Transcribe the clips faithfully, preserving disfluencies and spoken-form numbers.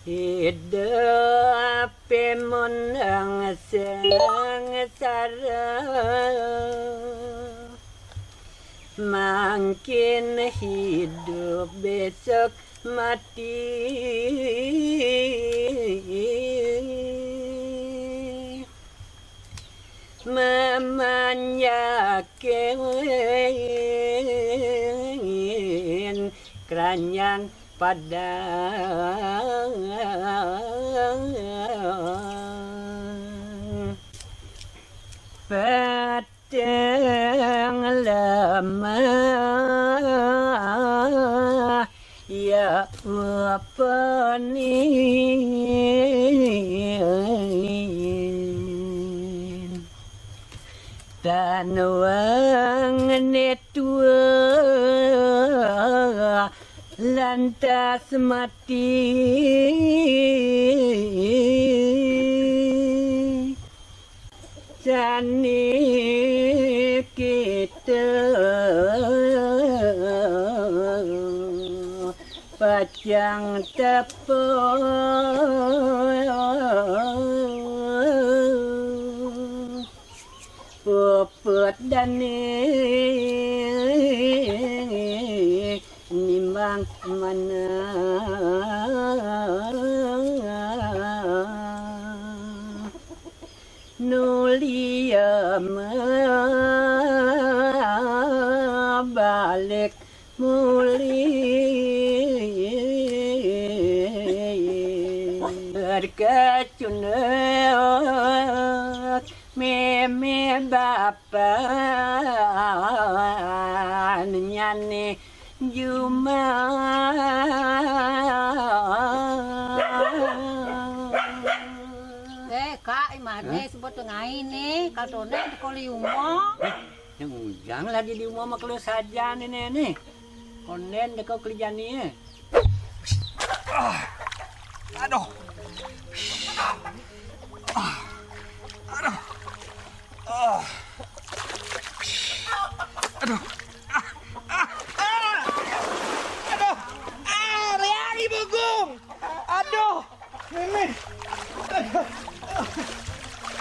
Hidup mundang sengsara, mangkin hidup besok mati. Memanjakin keranjang padang. Peteng lemah ya upenin. Tan wang ne tua lantas mati. Jani kita pacang tepuk puput dani nimbang manah. Nulia mabalik muli. Berkecunduk meme bapan nyane juma. Eh, Kak, imane sebut tengai ne, kal tonden teko liu mo. Yang ujang lagi di uma mah kalau saja ne, ne, ne. Konden teko kerja ni, eh. Aduh. Aduh. Ah. Aduh. Ah, ah, ah. Aduh. Ah, Leang Ibu Gung. Aduh. Meme. Aduh.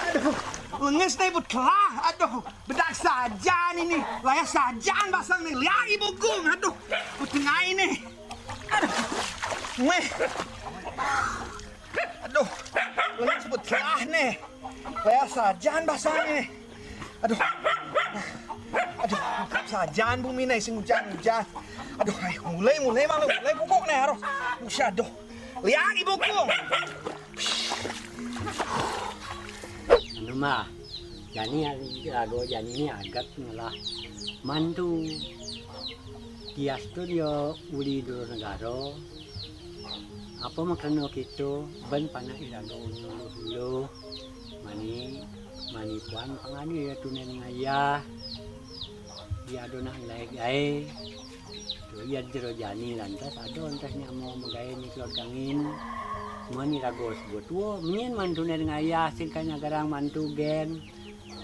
Aduh. Lenges nih, betelah. Aduh. Bedak saja nih, nih. Layah saja basang nih. Leang Ibu Gung. Aduh. Betengai nih. Aduh. Meh. Aduh, lengan sebut lah nih. Layah sajan basang nih. Aduh. Aduh, sajan bumi nih sing hujan-hujan. Aduh, ay, mulai, mulai malu, mulai pupuk nih, aduh. Usah, aduh. Liang ibuku. Anu mah, jani rago jani ni agat ngelah mantu. Diastu dia uli dulu negara. Apa makreno kita ben panak iraga ulu-ulu. Mani, mani puan pangani ya tunai ngayah. Dia ada nak lain gae. Tu iya jero jani lantas ada lantas nyamo magae ni keluar kangin. Mani rago sebut tua, menyen mantu ne ngayah sing kanya garang mantu gen.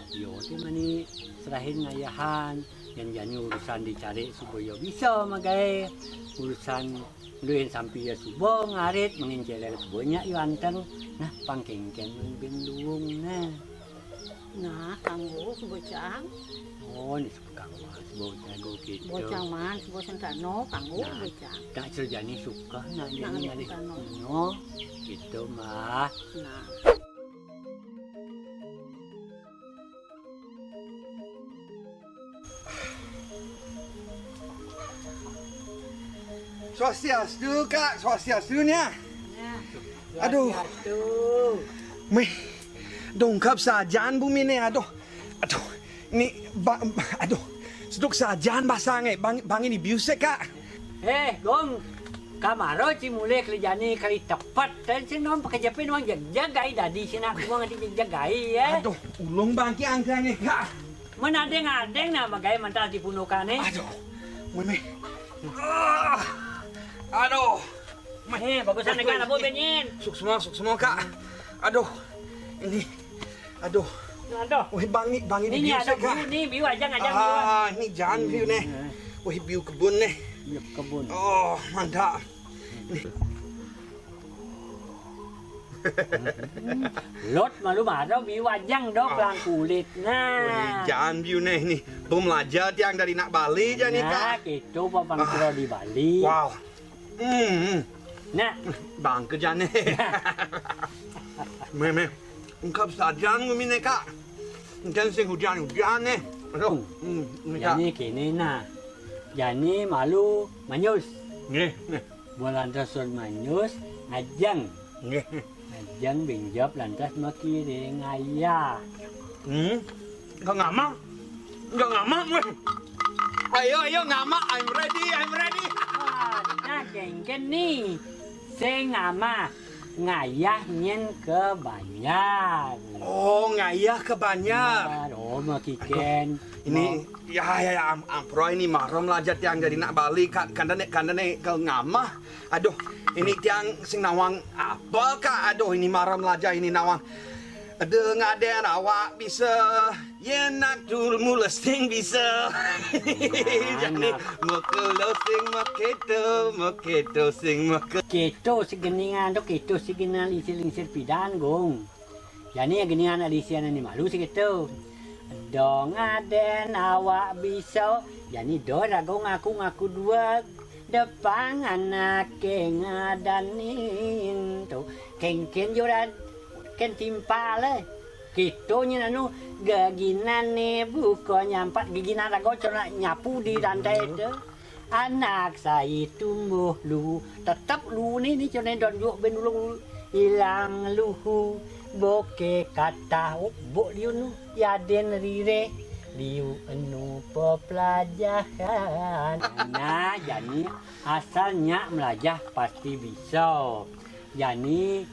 Yo te mani serahin ngayahan. Yang jani urusan dicari subo yo bisa magae. Urusan duin sampi ya subo ngarit, mengin celeng subo nyak yo anteng. Nah, pangkengken mengin bin luung, nah. Nah, kanggo bocang. Oh, ni suka kanggo bocang go gitu. Bocang man, bocang kano, kanggo nah, bocang. Tak cerjani suka, nak nak jani ngalih kano. No, gitu, Mbah. Nah. Swastiastu, Kak. Swastiastu, nya. Aduh. Meh, dongkap sajan bumi ne. Aduh. Aduh. Ni, ba, aduh. Seduk sajan basang, eh. Bang, bang ini bius, eh, Kak. Eh, Gong. Kamaro ci mulih keli jani keli tepet. Ten sing nom pekejepe nuang jegjeg gai dadi sina kuang ati jegjeg gai, eh. Aduh, ulung bangki angkang, eh, Kak. Menadeng-adeng nah magae mental di pundukan, eh. Aduh. Meh, meh. Ah. Aduh. Eh, bagusan negara apa benyin? Suksma, suksma, Kak. Aduh. Ini. Aduh. Aduh. Wih, bang ni, bang ini. Ini biu ada sih, Kak. Biu ni, biu aja ngajak biu. Ah, ini jangan biu nih. Wih, biu kebun nih. Biu kebun. Oh, mantap. Nih. Lot malu maro biu ajang dok lang kulit. Nah. Ujan biu neh ni. Pemelajar tiang dari nak Bali jani, Kak. Nah, gitu pepangkro di Bali. Wow. Hmm. Nah, bangke jani. Meh, meh. Ungkap sajan ngumine, Kak. Engken sing hujan-hujan neh. Aduh. Hmm, ini, Kak. Jani kene nah. Jani malu manyus. Nggih, nggih. Bulan Rasul manyus ngajeng. Nggih. Ngajeng benjop lantas makiring ayah. Hmm. Enggak ngamak. Enggak ngamak, weh. Ayo, ayo, ngamak. I'm ready, I'm ready. Wah, nah, genggen nih. Sing ngamak. Ngayah nyen ke banjar. Oh, ngayah ke banjar. Banjar. Oh, makiken. Ini, ya, ya, ya, am-, ampro ini maro melajar tiang dari nak Bali, Kak. Kandane, kandane ke ngamah. Aduh, ini tiang sing nawang apa, Kak? Aduh, ini mara melajar ini nawang. Ada ngaden awak bisa. Yen nak dul mula sing bisa. Jani makelo sing maketo, maketo sing make- Keto segeningan tu, keto segeningan lingsir-lingsir pidan, Gung. Jani geningan alisian ni malu sing keto. Dong aden awak bisa. Jani do rago ngaku-ngaku dua. Depang anake ngadanin tu. Kengken joran ken timpal eh. Kito nyen anu geginane buko nyampat geginan rago cona nyapu di lantai tu. Anak sai tumbuh lu tetep lu ni ni cona don juk ben ulung ilang luhu. Boke kata bok liunu yaden rire liu enu pepelajahan. Nah, jani asal nyak melajah pasti bisa. Jani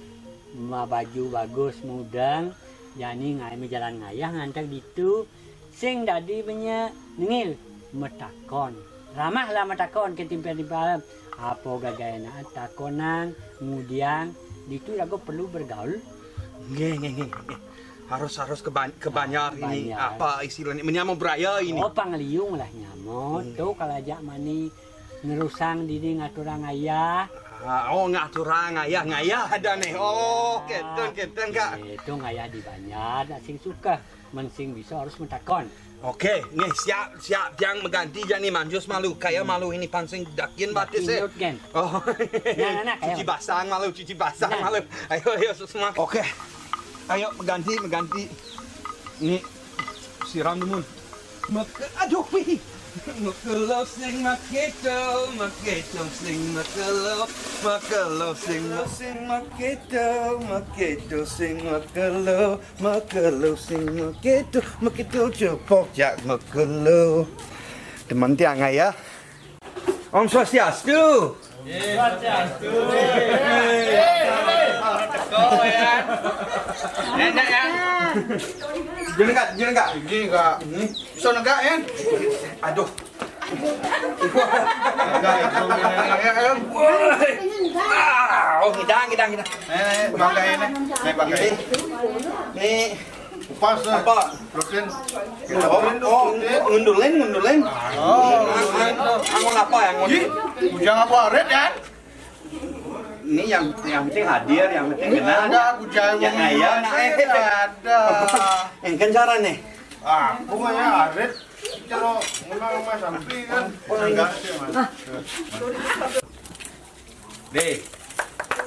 ma baju bagus mudeng, jani ngai mejalan ngayah ngantek ditu. Sing dadi benya nengil metakon. Ramahlah metakon ke timpal-timpal. Apa gagai nak takonang, ngudiang, ditu rago perlu bergaul. Nggih, nggih, nggih, nggih. Harus, harus ke ban-, ke banjar ini. Banjar. Apa istilahnya? Menyamo beraya ini. Oh, pangliung lah nyamo. Hmm. Tu kalau ajak mani nerusang dini ngaturang ayah. Ah, oh, ngaturang ayah, ngayah ada nih. Oh, keten, keten, Kak. Eh, tu ngayah di banjar, nak sing suka. Men sing bisa harus metakon. Oke, nih siap, siap. Tiang meganti jani manjus malu. Kaya malu ini pansing dakin batis eh. Dakin, Gen. Oh. Nah, nah, nah, kaya. Cuci basang malu, cuci basang malu. Ayo, ayo, semak. Oke. Ayo, meganti, meganti. Nih, siram dumun. Meke-, aduh, wih. Makelo sing maketo, maketo sing makelo, makelo sing ma- sing maketo, maketo sing makelo, makelo sing maketo, maketo cepok jak makelo. Teman tiang ayah. Om Swastiastu. Swastiastu. Enak ya. Jenengak, jenengak. Iki enggak. Ini. Bisa negak ya? Aduh. Ah, oh, ngidang, ngidang, ngidang. Eh, bangga ini. Naik bangga ini. Nih. Pas, eh. Apa? Rutin. Oh, oh, ngundulin, ngundulin. Oh, ngundulin. Angon apa ya, ngundulin? Ih, bujang apa arit ya? Ini yang, yang penting hadir, yang penting kenal. Ada bujang. Ya, kaya, nah, eh, ada. Engken cara nih. Ah, aku mah ya arit. Kalau ngundang sama sampi kan. Enggak sih, Mas. Deh.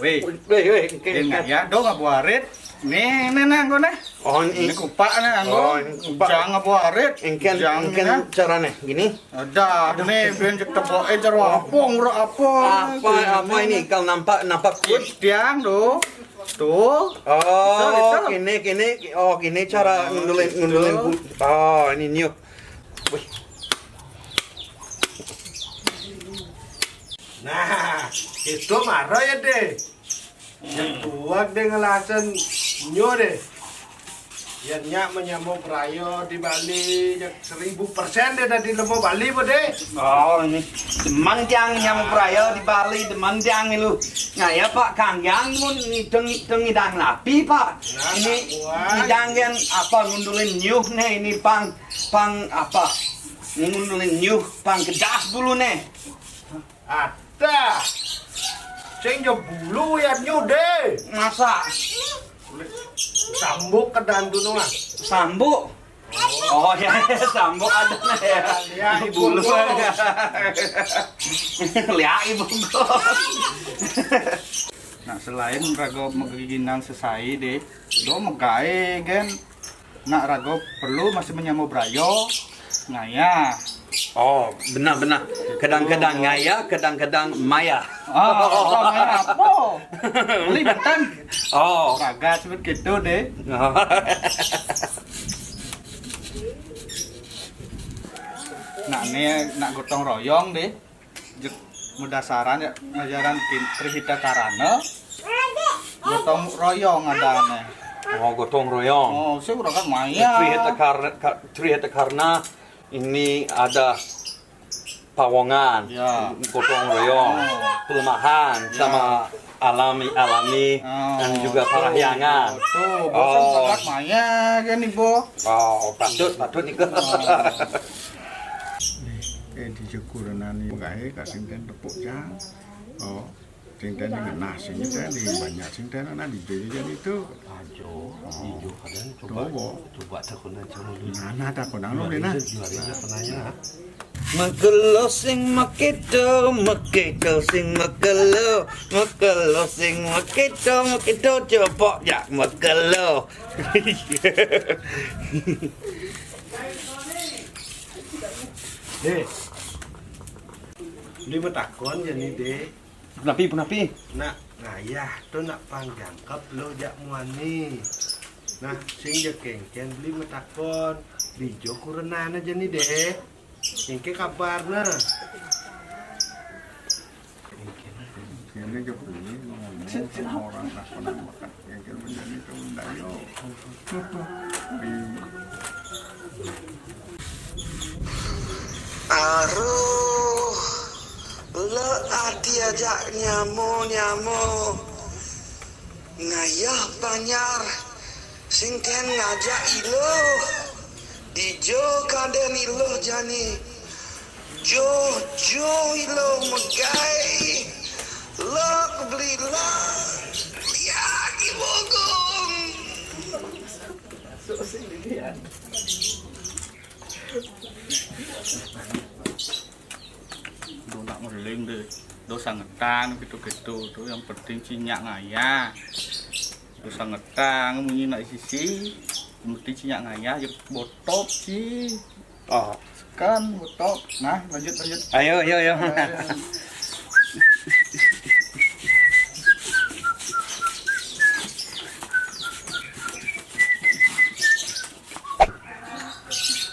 Weh. Weh, weh, engken. Deh, ya, dong abu arit. Nih, nih, nih, anggo nih. Oh, ini. Ini kupak nih, anggo. Oh, ini kupak. Jang abu arit. Engken, jang engken nih. Carane gini. Ada, nih, ben cek teboke jero apa, ngero apa. Apa, apa ini? Kalau nampak, nampak kuat. Tiang tuh. Tuh. Oh, bisa, bisa. Kene, kene. Oh, kene cara ngundulin, ngundulin. Tuh. Oh, ini nyuh. Wih. Nah, itu mara ya, deh. Yang tuak deh ngelasan nyo deh. Yang nyak menyambung perayo di Bali, yang seribu persen deh dari lemo Bali po deh. Oh, ini. Demen tiang nyambung perayo di Bali, demen tiang ilu. Nah, ya, Pak, kanggiang mun ngidang-ngidang ngidang lapi, Pak. Nah, ini ngidang yang apa ngundulin nyuh nih, ini pang, pang apa? Ngundulin nyuh, pang kedas dulu nih. Ada. Sing jebulu ya nyu deh. Masa? Sambuk ke dantu nu lah. Sambuk. Oh ya, sambuk ada ya. Ya, ibu bulu. Lihat ibu. Nah, selain raga magiginan sesai deh, do magaé gén. Nak raga perlu masih menyambut brayo, ngayah. Oh, benar-benar. Kadang-kadang ngayah, kadang-kadang mayah. Oh, oh, mayah apa? Beli bentan. Oh. Raga sebut gitu deh. Nak ni nak gotong royong deh. Jek, mudasaran ya ngajaran Tri Hita Karana. Gotong royong adané. Oh, gotong royong. Oh, saya udah kan maya. Tri Hita Karana, Tri Hita Karana ini ada pawongan, ya, gotong royong, oh, pelemahan, ya, sama alami-alami, oh, dan juga parahyangan. Tuh, bosan, oh, sangat maya kan ibu. Oh, patut, patut nih. Oh. Eh, di Jekurenan ini gaé kasih tepuk jang. Oh. Sing téh ngenah, sing téh banyak, sing téh ngenah di Jogja itu. Ajo, di Jogja kadang coba, coba takon aja dulu. Nah, nah, takon anu, nah, nah. Juari aja penanya. Makelo sing makito, makito sing makelo, makelo sing makito, makito coba ya makelo. Deh, beli matakon ya nih, Deh. Punapi, punapi? Nak ngayah tu nak panjangkep lo jak muani. Nah, sing ja kéngkén beli matakon. Dijo kurenan aja nih deh. Kéngkén kabar nah. Kéné ja beli ngomong sama orang tak pernah makan. Kéngkén menjadi tahun dayo. Aruh, le ati ajak nyamo-nyamo. Ngayah panyar, sing kén ngajak iluh. Dijo kadén iluh jani. Jo, jo iluh megai. Lok beli lok. Liak ibogong. Do nak ngeling deh. Do sangetan gitu-gitu tuh, yang penting cinyak ngayah. Do sangetan munyi nak sisi, yang penting cinyak ngayah ya botop sih. Oh. Kan botop. Nah, lanjut, lanjut. Ayo, ayo, ayo.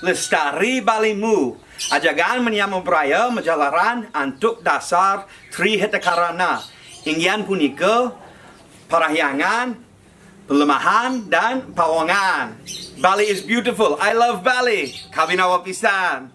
Lestari Balimu. Ajagan menyambut raya majalaran antuk dasar Tri Hita Karana. Inggian punika parahyangan, pelemahan, dan pawongan. Bali is beautiful. I love Bali. Kabinawa pisan.